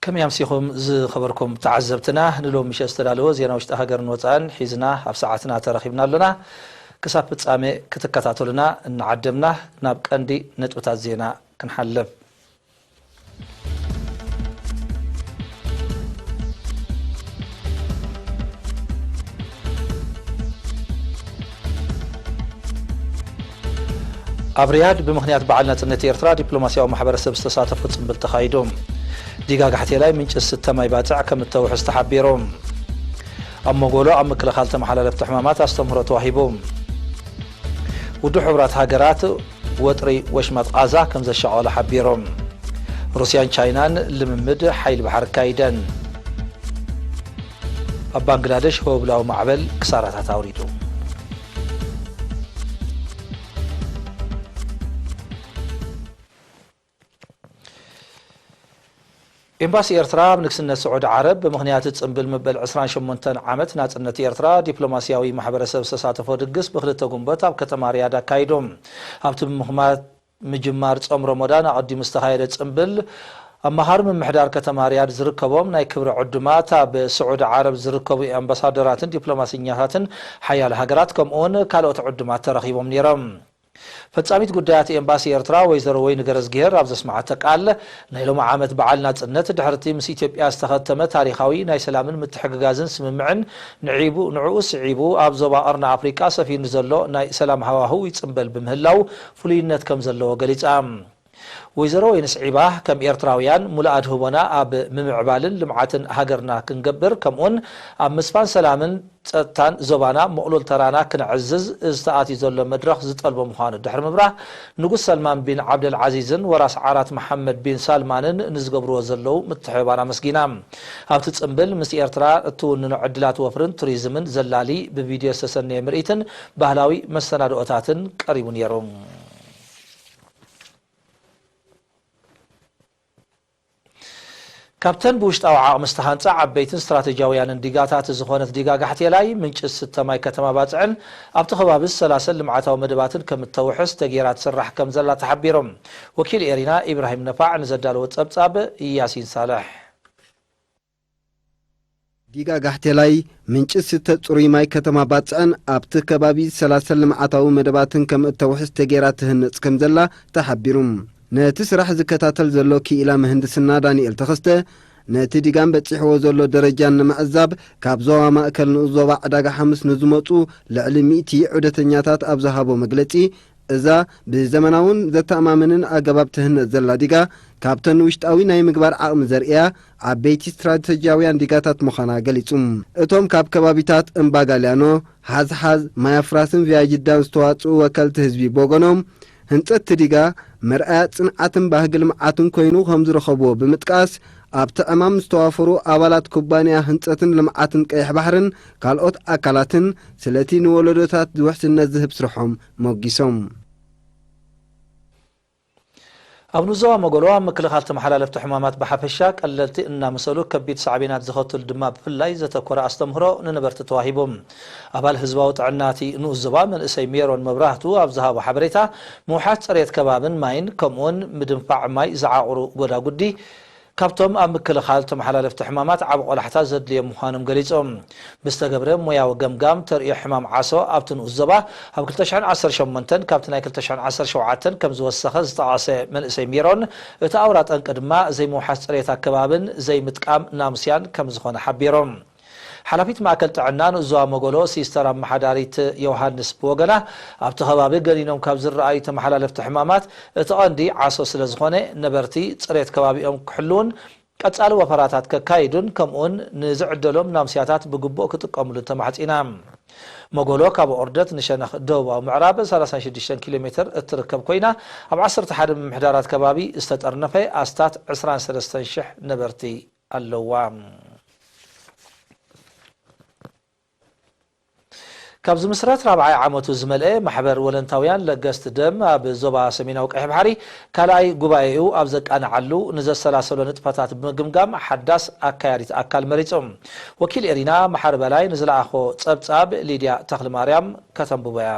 ከመይ ኣምሲኹም ዝኸበርኩም ተዓዘብትና፣ ንሎሚ ምሸት ዝተዳለወ ዜና ውሽጢ ሃገርን ወጻእን ሒዝና ኣብ ሰዓትና ተረኺብና ኣለና። ክሳብ ፍጻሜ ክትከታተሉና እናዓደምና፣ ናብ ቀንዲ ነጥብታት ዜና ክንሓልፍ። ኣብ ሪያድ ብምኽንያት በዓል ናጽነት ኤርትራ ዲፕሎማስያዊ ማሕበረሰብ ዝተሳተፎ ጽምብል ተኻይዱ። ዲጋ ጋሕቴላይ ምንጪ ዝስተ ማይ ባጽዕ ከም እተውሕዝ ተሓቢሩ። ኣብ መጎሎ ኣብ ምክልኻል ተመሓላለፍቲ ሕማማት ኣስተምህሮ ተዋሂቡ። ውድብ ሕቡራት ሃገራት ወጥሪ ወሽመጥ ቓዛ ከም ዘሻቐሎ ሓቢሩ። ሩስያን ቻይናን ልምምድ ሓይሊ ባሕሪ ኣካይደን። ኣብ ባንግላደሽ ህወብላዊ ማዕበል ክሳራታት ኣውሪዱ። ኤምባሲ ኤርትራ ኣብ ንግስነት ስዑዲ ዓረብ ብምኽንያት ጽምብል መበል ዕስራን ሸሞንተን ዓመት ናጽነት ኤርትራ ዲፕሎማስያዊ ማሕበረሰብ ዝተሳተፎ ድግስ ብክልተ ጉንበት ኣብ ከተማ ሪያድ ኣካይዱ። ኣብቲ ብምኽማት ምጅማር ጾም ረመዳን ኣቐዲሙ ዝተኻየደ ጽምብል፣ ኣማኻሪ ምምሕዳር ከተማ ሪያድ ዝርከቦም ናይ ክብሪ ዕዱማት፣ ኣብ ስዑዲ ዓረብ ዝርከቡ ኣምባሳደራትን ዲፕሎማሲኛታትን ሓያለ ሃገራት ከምኡውን ካልኦት ዕዱማት ተረኺቦም ነይሮም። ፈጻሚት ጉዳያት ኤምባሲ ኤርትራ ወይዘሮ ወይኒ ገረዝግሄር ኣብ ዘስመዓቶ ቃል፣ ናይ ሎሚ ዓመት በዓል ናጽነት ድሕርቲ ምስ ኢትዮጵያ ዝተኸተመ ታሪኻዊ ናይ ሰላምን ምትሕግጋዝን ስምምዕን ንዒቡ ንዕኡ ስዒቡ ኣብ ዞባ ቀርኒ ኣፍሪቃ ሰፊኑ ዘሎ ናይ ሰላም ሃዋህው ይጽምበል ብምህላው ፍሉይነት ከም ዘለዎ ገሊጻ። ወይዘሮ ወይኒ ስዒባ፣ ከም ኤርትራውያን ሙሉእ ኣድህቦና ኣብ ምምዕባልን ልምዓትን ሃገርና ክንገብር ከምኡን ኣብ ምስፋን ሰላምን ጸጥታን ዞባና ምቕሉል ተራና ክነዕዝዝ እዚ ተኣትዩ ዘሎ መድረኽ ዝጠልቦ ምዃኑ ድሕሪ ምብራህ፣ ንጉስ ሰልማን ቢን ዓብደል ዓዚዝን ወራስ ዓራት መሓመድ ቢን ሳልማንን ንዝገብርዎ ዘለዉ ምትሕብባር ኣመስጊና። ኣብቲ ጽምብል ምስ ኤርትራ እትውንኖ ዕድላት ወፍርን ቱሪዝምን ዘላሊ ብቪድዮ ዝተሰነየ ምርኢትን ባህላዊ መሰናድኦታትን ቀሪቡ ነይሩ። ካብተን ብውሽጣዊ ዓቕሚ ዝተሃንጻ ዓበይትን ስትራቴጂያውያንን ዲጋታት ዝኾነት ዲጋ ጋሕቴላይ ምንጪ ዝስተ ማይ ከተማ ባጽዕን ኣብቲ ከባቢ ዝሰላሰል ልምዓታዊ መደባትን ከም እተውሕስ ተጌራ ትስራሕ ከም ዘላ ተሓቢሮም። ወኪል ኤሪና ኢብራሂም ነፋዕ ንዘዳለዎ ጸብጻብ ያሲን ሳልሕ። ዲጋ ጋሕቴላይ ምንጪ ዝስተ ጽሩይ ማይ ከተማ ባጽዕን ኣብቲ ከባቢ ዝሰላሰል ልምዓታዊ መደባትን ከም እተውሕስ ተጌራ ትህነጽ ከም ዘላ ተሓቢሩ። ነቲ ስራሕ ዝከታተል ዘሎ ክኢላ ምህንድስና ዳንኤል ተኸስተ፣ ነቲ ዲጋን በጺሕዎ ዘሎ ደረጃን ንምዕዛብ ካብ ዞባ ማእከል ንኡስ ዞባ ዕዳጋ ሓሙስ ንዝመጹ ልዕሊ ሚእቲ ዑደተኛታት ኣብ ዝሃቦ መግለጺ፣ እዛ ብዘመናውን ዘተኣማምንን ኣገባብ ትህነጽ ዘላ ዲጋ፣ ካብተን ውሽጣዊ ናይ ምግባር ዓቕሚ ዘርእያ ዓበይቲ ስትራተጂያውያን ዲጋታት ምዃና ገሊጹ። እቶም ካብ ከባቢታት እምባ ጋልያኖ፣ ሓዝሓዝ፣ ማይ ኣፍራስን ቪያጅዳን ዝተዋጽኡ ወከልቲ ህዝቢ ብወገኖም፣ ህንጸት እቲ ዲጋ መርኣያ ጽንዓትን ባህጊ ልምዓትን ኮይኑ ከም ዝረኸብዎ ብምጥቃስ፣ ኣብቲ ዕማም ዝተዋፈሩ ኣባላት ኩባንያ ህንጸትን ልምዓትን ቀይሕ ባሕርን ካልኦት ኣካላትን ስለቲ ንወለዶታት ውሕስነት ዝህብ ስርሖም ሞጊሶም። ኣብ ንዞባ መጎሎ ኣብ ምክልኻል ተመሓላለፍቲ ሕማማት ብሓፈሻ ቀለልቲ እናመሰሉ ከቢድ ሳዕቤናት ዘኸትሉ ድማ ብፍላይ ዘተኮረ ኣስተምህሮ ንነበርቲ ተዋሂቡ። ኣባል ህዝባዊ ጥዕና እቲ ንኡስ ዞባ መንእሰይ ሜሮን መብራህቱ ኣብ ዝሃቦ ሓበሬታ፣ ምውሓስ ጽሬት ከባብን ማይን ከምኡውን ምድንፋዕ ማይ ዝዓቑሩ ጎዳጉዲ ካብቶም ኣብ ምክልኻል ተመሓላለፍቲ ሕማማት ዓቢ ቆላሕታ ዘድልዮም ምዃኖም ገሊጾም። ብዝተገብረ ሞያዊ ገምጋም ተርእዮ ሕማም ዓሶ ኣብቲ ንኡስ ዞባ ኣብ ክልተ ሽሕን ዓሰርተ ሸሞንተን ካብቲ ናይ ክልተ ሽሕን ዓሰርተ ሸውዓተን ከም ዝወሰኸ ዝጠቐሰ መንእሰይ ሜሮን፣ እቲ ኣውራ ጠንቂ ድማ ዘይምውሓስ ጽሬት ኣከባብን ዘይምጥቃም ናሙስያን ከም ዝኾነ ሓቢሮም። ሓላፊት ማእከል ጥዕና ንኡስ ዞባ መጎሎ ሲስተር ኣመሓዳሪት ዮሃንስ ብወገና፣ ኣብቲ ከባቢ ገኒኖም ካብ ዝረኣዩ ተመሓላለፍቲ ሕማማት እቲ ቀንዲ ዓሶ ስለ ዝኾነ፣ ነበርቲ ጽሬት ከባቢኦም ክሕልዉን ቀጻሊ ወፈራታት ከካይዱን ከምኡውን ንዝዕደሎም ናምስያታት ብግቡእ ክጥቀምሉ ተማሕጺና። መጎሎ ካብ ኦርደት ንሸነኽ ደቡባዊ ምዕራብ ሰላሳን ሽዱሽተን ኪሎ ሜትር እትርከብ ኮይና፣ ኣብ ዓሰርተ ሓደ ምምሕዳራት ከባቢ ዝተጠርነፈ ኣስታት ዕስራን ሰለስተን ሽሕ ነበርቲ ኣለዋ። ካብ ዝምስረት ራብዓይ ዓመቱ ዝመልአ ማሕበር ወለንታውያን ለገስቲ ደም ኣብ ዞባ ሰሜናዊ ቀይሕ ባሕሪ ካልኣይ ጉባኤኡ ኣብ ዘቃንዓሉ ንዘሰላሰሎ ንጥፈታት ብምግምጋም ሓዳስ ኣካያዲት ኣካል መሪጹ። ወኪል ኤሪና መሓሪ በላይ ንዝለኣኾ ጸብጻብ ሊድያ ተኽልማርያም ከተንብቦ እያ።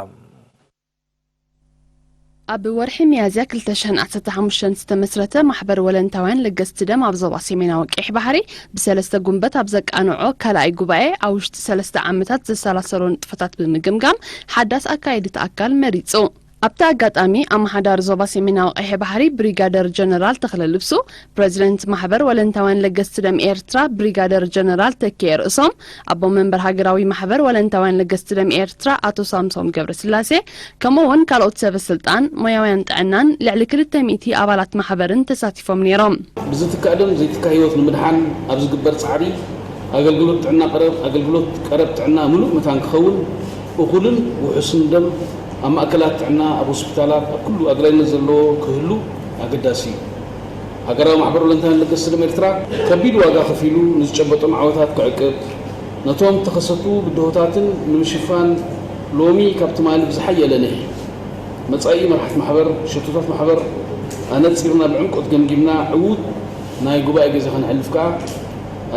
ኣብ ወርሒ ሚያዝያ ክልተ ሽሕን ዓሰርተ ሓሙሽተን ዝተመስረተ ማሕበር ወለንታውያን ለገስቲ ደም ኣብ ዞባ ሰሜናዊ ቀይሕ ባሕሪ ብሰለስተ ጉንበት ኣብ ዘቃንዖ ካልኣይ ጉባኤ፣ ኣብ ውሽጢ ሰለስተ ዓመታት ዘሰላሰሎ ንጥፈታት ብምግምጋም ሓዳስ ኣካየዲት ኣካል መሪጹ። ኣብቲ ኣጋጣሚ ኣመሓዳሪ ዞባ ሰሜናዊ ቀይሕ ባሕሪ ብሪጋደር ጀነራል ተኽለ ልብሱ፣ ፕረዚደንት ማሕበር ወለንታውያን ለገስቲ ደም ኤርትራ ብሪጋደር ጀነራል ተኪኤ ርእሶም፣ ኣቦ መንበር ሃገራዊ ማሕበር ወለንታውያን ለገስቲ ደም ኤርትራ ኣቶ ሳምሶም ገብረስላሴ፣ ከምኡ እውን ካልኦት ሰበ ስልጣን፣ ሞያውያን ጥዕናን ልዕሊ ክልተ ሚእቲ ኣባላት ማሕበርን ተሳቲፎም ነይሮም። ብዝትካእ ደም ዘይትካእ ህይወት ንምድሓን ኣብ ዝግበር ጻዕሪ፣ ኣገልግሎት ጥዕና ቀረብ፣ ኣገልግሎት ቀረብ ጥዕና ምሉእ መታን ክኸውን፣ እኹልን ውሑስን ደም ኣብ ማእከላት ጥዕና፣ ኣብ ሆስፒታላት፣ ኣብ ኩሉ ኣድላይነት ዘለዎ ክህሉ ኣገዳሲ እዩ። ሃገራዊ ማሕበር ወለንታውያን ለገስቲ ደም ኤርትራ ከቢድ ዋጋ ከፊሉ ንዝጨበጦም ዓወታት ክዕቅብ፣ ነቶም ተኸሰቱ ብድሆታትን ንምሽፋን ሎሚ ካብ ትማሊ ብዝሓየለ ንሒ መጻኢ መርሓት ማሕበር፣ ሸቶታት ማሕበር ኣነጺርና ብዕምቆት ገምጊምና ዕዉት ናይ ጉባኤ ግዜ ከነሕልፍ ከኣ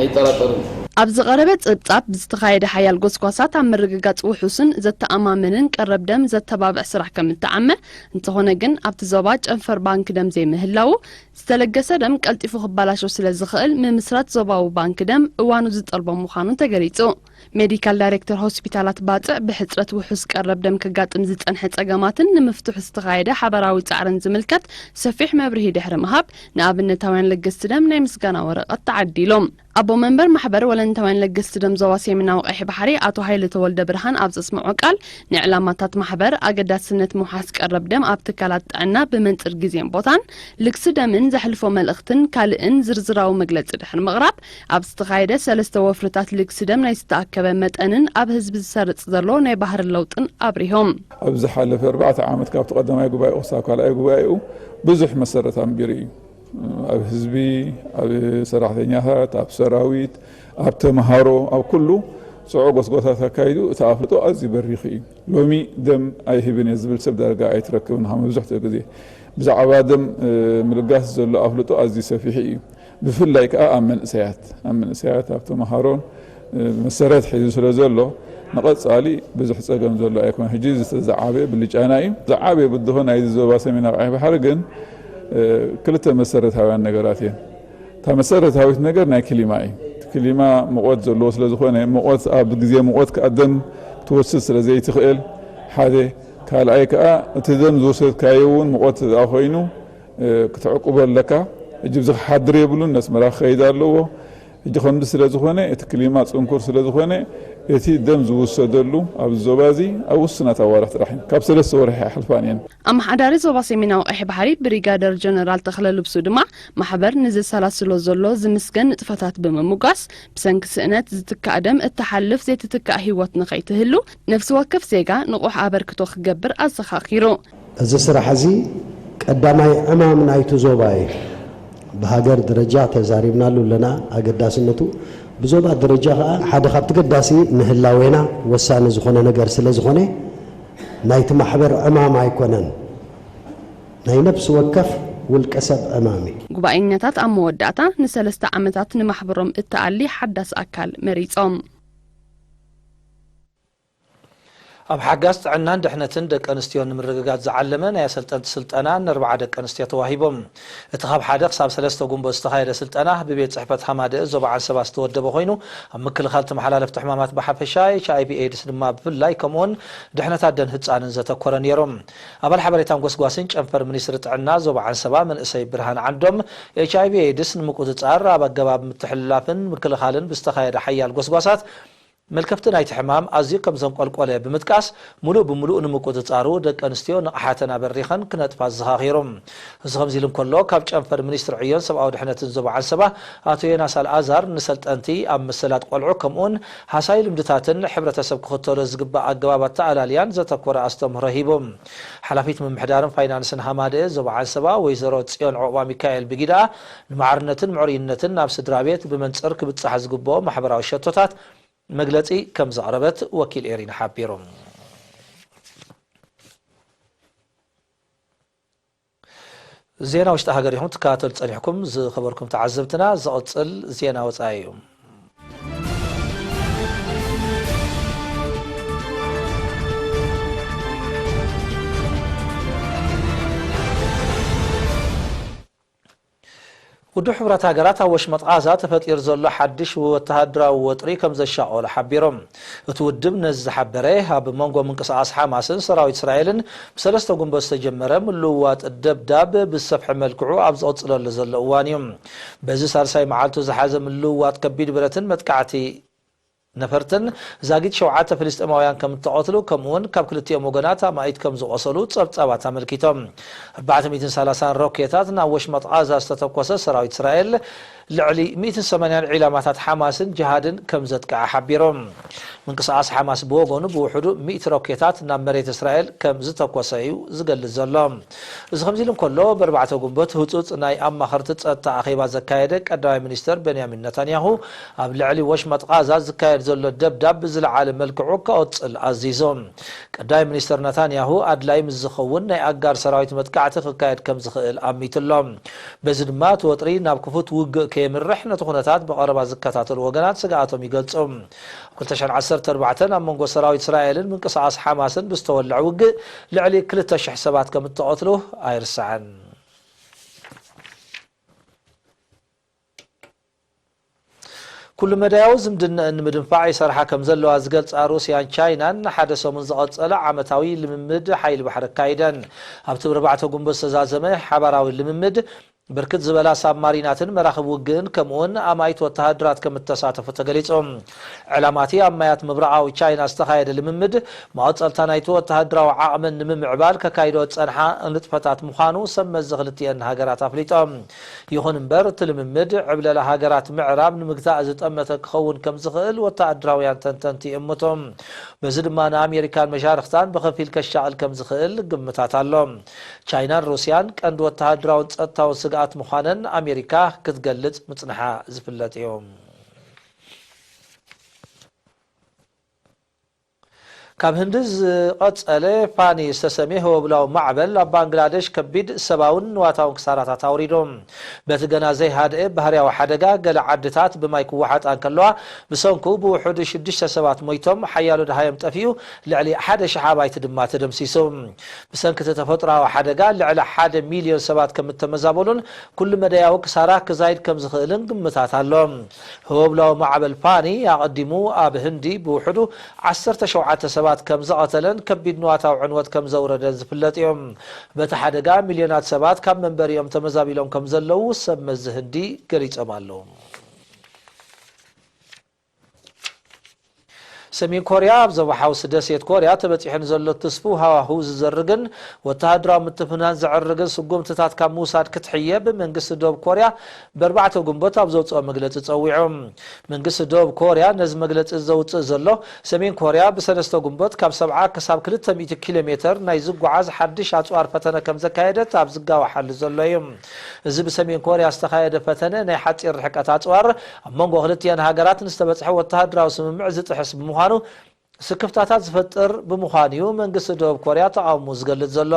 ኣይጠራጠርን። ኣብ ዝቐረበ ጸብጻብ ብዝተኻየደ ሓያል ጎስጓሳት ኣብ ምርግጋጽ ውሑስን ዘተኣማምንን ቀረብ ደም ዘተባብዕ ስራሕ ከም እተዓመ፣ እንተኾነ ግን ኣብቲ ዞባ ጨንፈር ባንክ ደም ዘይምህላዉ ዝተለገሰ ደም ቀልጢፉ ክባላሾ ስለ ዝኽእል፣ ምምስራት ዞባዊ ባንክ ደም እዋኑ ዝጠልቦ ምዃኑ ተገሊጹ። ሜዲካል ዳይሬክተር ሆስፒታላት ባጽዕ ብሕጽረት ውሑስ ቀረብ ደም ከጋጥም ዝጸንሐ ጸገማትን ንምፍትሑ ዝተኻየደ ሓበራዊ ጻዕርን ዝምልከት ሰፊሕ መብርሂ ድሕሪ ምሃብ፣ ንኣብነታውያን ለገስቲ ደም ናይ ምስጋና ወረቐት ተዓዲሎም። ኣቦ መንበር ማሕበር ወለንታውያን ለገስቲ ደም ዞባ ሰሜናዊ ቀይሕ ባሕሪ ኣቶ ሃይለ ተወልደ ብርሃን ኣብ ዘስምዖ ቃል፣ ንዕላማታት ማሕበር፣ ኣገዳስነት ምውሓስ ቀረብ ደም ኣብ ትካላት ጥዕና ብመንጽር ግዜን ቦታን፣ ልግሲ ደምን ዘሕልፎ መልእኽትን ካልእን ዝርዝራዊ መግለጺ ድሕሪ ምቕራብ፣ ኣብ ዝተኻየደ ሰለስተ ወፍርታት ልግሲ ደም ናይ ዝተኣከበ መጠንን ኣብ ህዝቢ ዝሰርጽ ዘሎ ናይ ባህሪ ለውጥን ኣብሪሆም። ኣብ ዝሓለፈ ኣርባዕተ ዓመት ካብቲ ቀዳማይ ጉባኤኡ ክሳብ ካልኣይ ጉባኤኡ ብዙሕ መሰረት ኣንቢሩ እዩ። ኣብ ህዝቢ፣ ኣብ ሰራሕተኛታት፣ ኣብ ሰራዊት፣ ኣብ ተምሃሮ፣ ኣብ ኩሉ ጽዑቕ ጎስጓሳት ኣካይዱ እቲ ኣፍልጦ ኣዝዩ በሪኹ እዩ። ሎሚ ደም ኣይህብን እየ ዝብል ሰብ ዳርጋ ኣይትረክብን ኢኻ መብዛሕትኡ ግዜ። ብዛዕባ ደም፣ እ፣ ምልጋስ ዘሎ ኣፍልጦ ኣዝዩ ሰፊሑ እዩ። ብፍላይ ከኣ ኣብ መንእሰያት፣ ኣብ መንእሰያት፣ ኣብ ተምሃሮን፣ እ፣ መሰረት ሒዙ ስለ ዘሎ ንቐጻሊ ብዙሕ ጸገም ዘሎ ኣይኮነ። ሕጂ እዚ ዝዓበየ ብልጫና እዩ። ዝዓበየ ብድሆ ናይዚ ዞባ ሰሜናዊ ቀይሕ ባሕሪ ግን፣ እ፣ ክልተ መሰረታውያን ነገራት እየን። እታ መሰረታዊት ነገር ናይ ክሊማ እዩ። እቲ ክሊማ ሙቐት ዘለዎ ስለ ዝኾነ፣ ሙቐት፣ ኣብ ግዜ ሙቐት ከኣ ደም ትወስድ ስለ ዘይትኽእል ሓደ። ካልኣይ ከኣ እቲ ደም ዝወሰድካዮ እውን ሙቐት ዝኣ ኮይኑ፣ እ፣ ክትዕቁቦ ኣለካ። ሕጂ ብዚ ክሓድር የብሉን፣ ነስመራ ክኸይድ ኣለዎ። ሕጂ ከምዚ ስለ ዝኾነ፣ እቲ ክሊማ ጽንኩር ስለ ዝኾነ፣ እቲ ደም ዝውሰደሉ ኣብዚ ዞባ እዚ ኣብ ውሱናት ኣዋርሕ ጥራሕ እዩ። ካብ ሰለስተ ወርሒ ኣይሓልፋን እየን። ኣመሓዳሪ ዞባ ሰሜናዊ ቀይሕ ባሕሪ ብሪጋደር ጀነራል ተኽለ ልብሱ ድማ፣ ማሕበር ንዘሰላስሎ ዘሎ ዝምስገን ንጥፈታት ብምምጓስ፣ ብሰንኪ ስእነት ዝትካእ ደም እትሓልፍ ዘይትትካእ ህይወት ንኸይትህሉ፣ ነፍሲ ወከፍ ዜጋ ንቑሕ ኣበርክቶ ክገብር ኣዘኻኺሩ። እዚ ስራሕ እዚ ቀዳማይ ዕማም ናይቲ ዞባ እዩ። ብሃገር ደረጃ ተዛሪብናሉ ኣለና ኣገዳስነቱ። ብዞባ ደረጃ ከኣ ሓደ ካብቲ ገዳሲ ንህላዌና ወሳኒ ዝኾነ ነገር ስለ ዝኾነ፣ ናይቲ ማሕበር ዕማም ኣይኮነን፣ ናይ ነፍሲ ወከፍ ውልቀ ሰብ ዕማም እዩ። ጉባኤኛታት ኣብ መወዳእታ ንሰለስተ ዓመታት ንማሕበሮም እተኣሊ ሓዳስ ኣካል መሪጾም። ኣብ ሓጋዝ ጥዕናን ድሕነትን ደቂ ኣንስትዮ ንምርግጋጽ ዝዓለመ ናይ ኣሰልጠንቲ ስልጠና ንኣርብዓ ደቂ ኣንስትዮ ተዋሂቦም። እቲ ካብ ሓደ ክሳብ ሰለስተ ጉንቦ ዝተኻየደ ስልጠና ብቤት ጽሕፈት ሃማደእ ዞባ ዓንሰባ ዝተወደበ ኮይኑ፣ ኣብ ምክልኻል ተመሓላለፍቲ ሕማማት ብሓፈሻ፣ ኤች ኣይ ቪ ኤድስ ድማ ብፍላይ፣ ከምኡውን ድሕነት ኣደን ህጻንን ዘተኮረ ነይሩ። ኣባል ሓበሬታን ጎስጓስን ጨንፈር ሚኒስትሪ ጥዕና ዞባ ዓንሰባ መንእሰይ ብርሃን ዓንዶም፣ ኤች ኣይ ቪ ኤድስ ንምቁጽጻር ኣብ ኣገባብ ምትሕልላፍን ምክልኻልን ብዝተኻየደ ሓያል ጎስጓሳት፣ መልከፍቲ ናይቲ ሕማም ኣዝዩ ከም ዘንቆልቆለ ብምጥቃስ፣ ሙሉእ ብሙሉእ ንምቁጽጻሩ ደቂ ኣንስትዮ ንቕሓተን ኣበሪኸን ክነጥፋ ኣዘኻኺሩ። እዚ ከምዚ ኢሉ እንከሎ፣ ካብ ጨንፈር ሚኒስትሪ ዕዮን ሰብኣዊ ድሕነትን ዞባ ዓንሰባ ኣቶ ዮናስ ኣልኣዛር፣ ንሰልጠንቲ ኣብ መሰላት ቆልዑ ከምኡውን ሃሳይ ልምድታትን ሕብረተሰብ ክኽተሎ ዝግባእ ኣገባብ ኣተኣላልያን ዘተኮረ ኣስተምህሮ ሂቡ። ሓላፊት ምምሕዳርን ፋይናንስን ሃማደእ ዞባ ዓንሰባ ወይዘሮ ጽዮን ዑቕባ ሚካኤል ብጊዳ፣ ንማዕርነትን ምዕሩይነትን ናብ ስድራ ቤት ብመንጽር ክብጻሕ ዝግብኦ ማሕበራዊ ሸቶታት መግለጺ ከም ዘቕረበት ወኪል ኤሪና ሓቢሩ። ዜና ውሽጢ ሃገር ኢኹም ትከታተሉ ጸኒሕኩም ዝኸበርኩም ተዓዘብትና። ዝቕጽል ዜና ወጻኢ እዩ። ውድብ ሕቡራት ሃገራት ኣብ ወሽመጥ ቓዛ ተፈጢሩ ዘሎ ሓድሽ ወተሃደራዊ ወጥሪ ከም ዘሻቐሎ ሓቢሮም። እቲ ውድብ ነዚ ዝሓበረ፣ ኣብ መንጎ ምንቅስቓስ ሓማስን ሰራዊት እስራኤልን ብሰለስተ ጉንበት ዝተጀመረ ምልውዋጥ ደብዳብ ብዝሰፍሐ መልክዑ ኣብ ዝቕጽለሉ ዘሎ እዋን እዩ። በዚ ሳልሳይ መዓልቱ ዝሓዘ ምልውዋጥ ከቢድ ብረትን መጥቃዕቲ ነፈርትን ዛጊት ሸውዓተ ፍልስጤማውያን ከም እተቐትሉ፣ ከምኡውን ካብ ክልቲኦም ወገናት ኣማኢት ከም ዝቖሰሉ ጸብጻባት ኣመልኪቶም። ኣርባዕተ ሚእትን ሰላሳን ሮኬታት ናብ ወሽመጥ ቓዛ ዝተተኮሰ ሰራዊት እስራኤል፣ ልዕሊ ሚእትን ሰማንያን ዒላማታት ሓማስን ጅሃድን ከም ዘጥቅዐ ሓቢሮም። ምንቅስቓስ ሓማስ ብወገኑ ብውሕዱ ሚእቲ ሮኬታት ናብ መሬት እስራኤል ከም ዝተኮሰ እዩ ዝገልጽ ዘሎ። እዚ ከምዚ ኢሉ እንከሎ፣ ብኣርባዕተ ጉንበት ህጹጽ ናይ ኣማኸርቲ ጸጥታ ኣኼባ ዘካየደ ቀዳማይ ሚኒስተር ቤንያሚን ነታንያሁ፣ ኣብ ልዕሊ ወሽመጥ ቓዛ ዝካየድ ዘሎ ደብዳብ ብዝለዓለ መልክዑ ክቕጽል ኣዚዙ። ቀዳማይ ሚኒስተር ነታንያሁ፣ ኣድላይ ምስ ዝኸውን ናይ ኣጋር ሰራዊት መጥቃዕቲ ክካየድ ከም ዝኽእል ኣሚቱ ኣሎ። በዚ ድማ እቲ ወጥሪ ናብ ክፉት ውግእ ከየምርሕ ነቲ ኩነታት ብቐረባ ዝከታተሉ ወገናት ስግኣቶም ይገልጹ። ኣብ ክልተ ሽሕን ዓሰርተ ኣርባዕተን ኣብ መንጎ ሰራዊት እስራኤልን ምንቅስቓስ ሓማስን ብዝተወልዐ ውግእ ልዕሊ ክልተ ሽሕ ሰባት ከም እተቐትሉ ኣይርሳዕን። ኩሉ መዳያዊ ዝምድናኣን ንምድንፋዕ ይሰርሓ ከም ዘለዋ ዝገልጻ ሩስያን ቻይናን ንሓደ ሰሙን ዝቐጸለ ዓመታዊ ልምምድ ሓይሊ ባሕሪ ኣካይደን። ኣብቲ ብርባዕተ ጉንበት ዝተዛዘመ ሓባራዊ ልምምድ፣ ብርክት ዝበላ ሳብማሪናትን መራኽብ ውግእን ከምኡውን ኣማኢት ወተሃደራት ከም እተሳተፉ ተገሊጹ። ዕላማቲ ኣብ ማያት ምብራቓዊ ቻይና ዝተኻየደ ልምምድ፣ መቐጸልታ ናይቲ ወተሃደራዊ ዓቕመን ንምምዕባል ከካይዶ ዝጸንሓ ንጥፈታት ምዃኑ ሰብ መዚ ክልቲአን ሃገራት ኣፍሊጦም። ይኹን እምበር፣ እቲ ልምምድ ዕብለላ ሃገራት ምዕራብ ንምግታእ ዝጠመተ ክኸውን ከም ዝኽእል ወተሃደራውያን ተንተንቲ ይእምቱ። በዚ ድማ ንኣሜሪካን መሻርኽታን ብኸፊል ከሻቕል ከም ዝኽእል ግምታት ኣሎ። ቻይናን ሩስያን ቀንዲ ወተሃደራውን ጸጥታውን ስግኣት ምዃነን ኣሜሪካ ክትገልጽ ምጽንሓ ዝፍለጥ እዩ። ካብ ህንዲ ዝቐጸለ ፋኒ ዝተሰምየ ህወብላዊ ማዕበል ኣብ ባንግላደሽ ከቢድ ሰብኣውን ንዋታውን ክሳራታት ኣውሪዱ። በቲ ገና ዘይሃድአ ባህርያዊ ሓደጋ፣ ገለ ዓድታት ብማይ ክወሓጣ እንከለዋ፣ ብሰንኩ ብውሑዱ ሽዱሽተ ሰባት ሞይቶም፣ ሓያሎ ደሃዮም ጠፊኡ፣ ልዕሊ ሓደ ሽሕ ኣባይቲ ድማ ተደምሲሱ። ብሰንኪ እቲ ተፈጥሮኣዊ ሓደጋ፣ ልዕሊ ሓደ ሚልዮን ሰባት ከም እተመዛበሉን ኩሉ መዳያዊ ክሳራ ክዛይድ ከም ዝኽእልን ግምታት ኣሎ። ህወብላዊ ማዕበል ፋኒ ኣቐዲሙ ኣብ ህንዲ ብውሕዱ ዓሰርተ ሸውዓተ ሰባት ከም ዘቐተለን ከቢድ ንዋታዊ ዕንወት ከም ዘውረደን ዝፍለጥ እዩ። በቲ ሓደጋ ሚልዮናት ሰባት ካብ መንበሪኦም ተመዛቢሎም ከም ዘለዉ ሰብ መዚ ህንዲ ገሊጾም ኣለዉ። ሰሜን ኮርያ ኣብ ዞባ ሓውሲ ደሴት ኮርያ ተበጺሑ ንዘሎ ትስፉው ሃዋህው ዝዘርግን ወተሃደራዊ ምትፍናን ዘዕርግን ስጉምትታት ካብ ምውሳድ ክትሕየብ መንግስቲ ደቡብ ኮርያ ብኣርባዕተ ጉንበት ኣብ ዘውጽኦ መግለጺ ጸዊዑ። መንግስቲ ደቡብ ኮርያ ነዚ መግለጺ ዘውጽእ ዘሎ፣ ሰሜን ኮርያ ብሰለስተ ጉንበት ካብ ሰብዓ ክሳብ ክልተ ሚእቲ ኪሎ ሜተር ናይ ዝጓዓዝ ሓድሽ ኣጽዋር ፈተነ ከም ዘካየደት ኣብ ዝጋወሓሉ ዘሎ እዩ። እዚ ብሰሜን ኮርያ ዝተኻየደ ፈተነ ናይ ሓጺር ርሕቀት ኣጽዋር፣ ኣብ መንጎ ክልቲኣን ሃገራት ንዝተበጽሐ ወተሃደራዊ ስምምዕ ዝጥሕስ ብምዃኑ፣ ስክፍታታት ዝፈጥር ብምዃኑ እዩ መንግስቲ ደቡብ ኮርያ ተቓውሞ ዝገልጽ ዘሎ።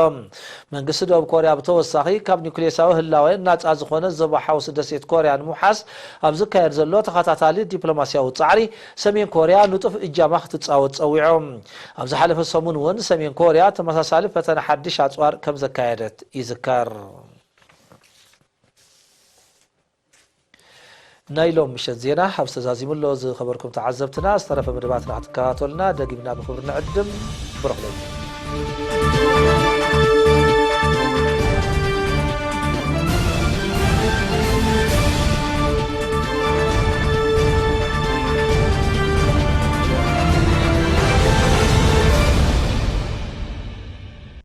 መንግስቲ ደቡብ ኮርያ ብተወሳኺ፣ ካብ ኒውክሌሳዊ ህላወ ናጻ ዝኾነ ዞባ ሓውሲ ደሴት ኮርያ ንምውሓስ ኣብ ዝካየድ ዘሎ ተኸታታሊ ዲፕሎማስያዊ ጻዕሪ፣ ሰሜን ኮርያ ንጡፍ እጃማ ክትጻወት ጸዊዑ። ኣብ ዝሓለፈ ሰሙን እውን ሰሜን ኮርያ ተመሳሳሊ ፈተነ ሓድሽ ኣጽዋር ከም ዘካየደት ይዝከር። ናይ ሎም ምሸት ዜና ኣብ ዝተዛዚሙ ኣሎ። ዝኸበርኩም ተዓዘብትና፣ ዝተረፈ መደባትና ክትከታተሉና ደጊምና ብኽብሪ ንዕድም። ብሩኽ ለይቲ።